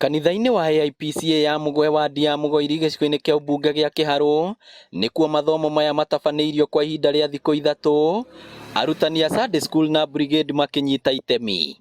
Kanitha-inĩ wa AIPCA ya Mũgoe wadi ya Mũgoiri gĩcigo-inĩ kĩa ũmbunge gĩa Kĩharũ nĩkuo mathomo maya matabanĩirio kwa ihinda rĩa thikũ 3, arutani a Sunday School na Brigade makĩnyita itemi.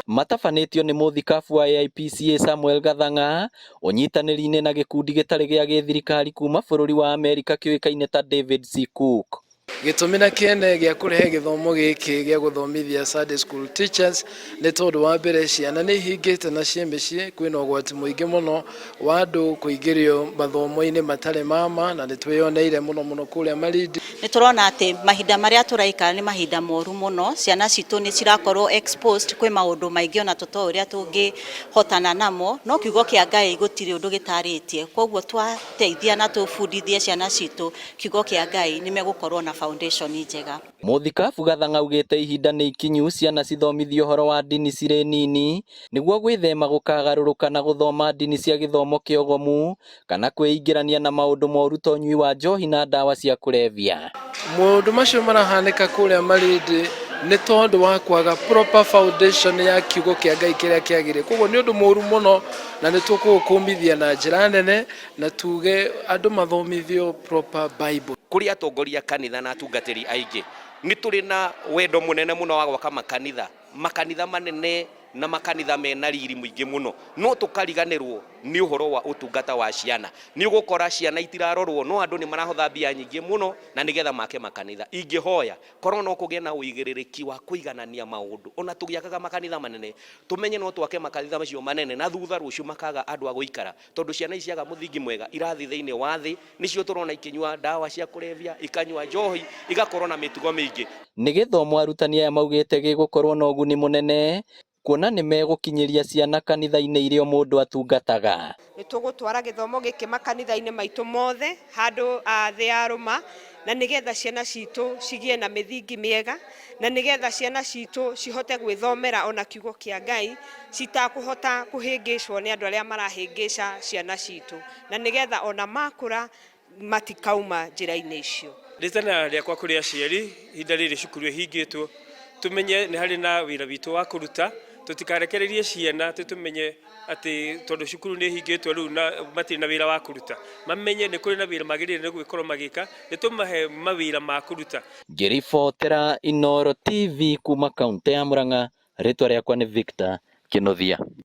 Matabanĩtio nĩ mũthikabu wa AIPCA Samuel Gathang'a ũnyitanĩri-inĩ na gĩkundi gĩtarĩ gĩa gĩthirikari kuma bũrũri wa Amerika kĩũĩkaine ta David C. Cook. Gĩtũmi na kĩene gĩa kũrehe gĩthomo gĩkĩ gĩa gũthomithia Sunday school teachers nĩ tondũ wa mbere ciana nĩ ihingĩte na ciĩ mĩciĩ, kwĩna ũgwati mũingĩ mũno wa andũ kũingĩrio mathomo-inĩ matarĩ mama na nĩ twĩyoneire mũno mũno kũrĩa Malindi. Nĩ tũrona atĩ mahinda marĩa tũraikara nĩ mahinda moru mũno, ciana citũ nĩ cirakorwo exposed kwĩ maũndũ maingĩ ona tũtoĩ ũrĩa tũngĩhotana namo, no kiugo kĩa Ngai gũtirĩ ũndũ gĩtarĩtie, koguo twateithia na tũbundithie ciana citũ kiugo kĩa Ngai nĩ megũkorwo na foundation njega. Mũthikabu Gathang'a augĩte ihinda nĩ ikinyu ciana cithomithio ũhoro wa ndini cirĩ nini nĩguo gwĩthema gũkagarũrũka na gũthoma ndini cia gĩthomo kĩogomu kana kwĩingĩrania na maũndũ moru ta ũnyui wa njohi na ndawa cia kũrebia. Maũndũ macio marahanĩka kũrĩa Malindi nĩ tondũ wa kwaga proper foundation ya kiugo kĩa Ngai kĩrĩa kĩagĩrĩire. Koguo nĩ ũndũ mũru mũno na nĩ tũkũũkũmithia na njĩra nene na tuge andũ mathomithio proper Bible. Kũrĩ atongoria kanitha na atungatĩri aingĩ nĩ tũrĩ na wendo mũnene mũno wa gwaka makanitha, makanitha manene na makanitha mena riri mũingĩ mũno, no tũkariganĩrwo nĩ ũhoro wa ũtungata wa ciana. Nĩ ũgũkora ciana itirarorwo no andũ nĩ marahotha mbia nyingĩ mũno na nĩgetha make makanitha. Ingĩhoya korwo no kũgĩe na ũigĩrĩrĩki wa kũiganania maũndũ, ona tũgĩakaga makanitha manene tũmenye no twake makanitha macio manene na thutha rũciũ makaga andũ a gũikara, tondũ ciana ici ciaga mũthingi mwega irathiĩ thĩinĩ wa thĩ, nĩcio tũrona ikĩnyua ndawa cia kũrebia, ikanyua njohi, igakorwo na mĩtugo mĩingĩ. Nĩ gĩthomo arutani aya maugĩte gĩgũkorwo na ũguni mũnene kuona nĩ megũkinyĩria ciana kanitha-inĩ iria o mũndũ atungataga. Nĩ tũgũtwara gĩthomo gĩkĩ makanitha-inĩ maitũ mothe handũ thĩ ya rũma, na nĩgetha ciana citũ cigĩe na mĩthingi mĩega, na nĩgetha ciana citũ cihote gwĩthomera ona kiugo kĩa Ngai citakũhota kũhĩngĩcwo nĩ andũ arĩa marahĩngĩca ciana citũ, na nĩgetha ona makũra matikauma njĩra-inĩ icio. Rĩtana rĩakwa kũrĩ aciari ihinda rĩrĩ cukuru ĩhingĩtwo, tũmenye nĩ harĩ na wĩra witũ wa kũruta, tũtikarekererie ciana atĩ tũmenye atĩ tondũ cukuru nĩ ĩhingĩtwo rĩu na matirĩ na wĩra wa kũruta, mamenye nĩ kũrĩ na wĩra magĩrĩire nĩ gũgĩkorwo magĩka, nĩ tũmahe mawĩra ma kũruta. Ngĩribotera Inooro TV kuma kaũntĩ ya Murang'a, rĩtwa rĩakwa nĩ Victor Kĩnuthia.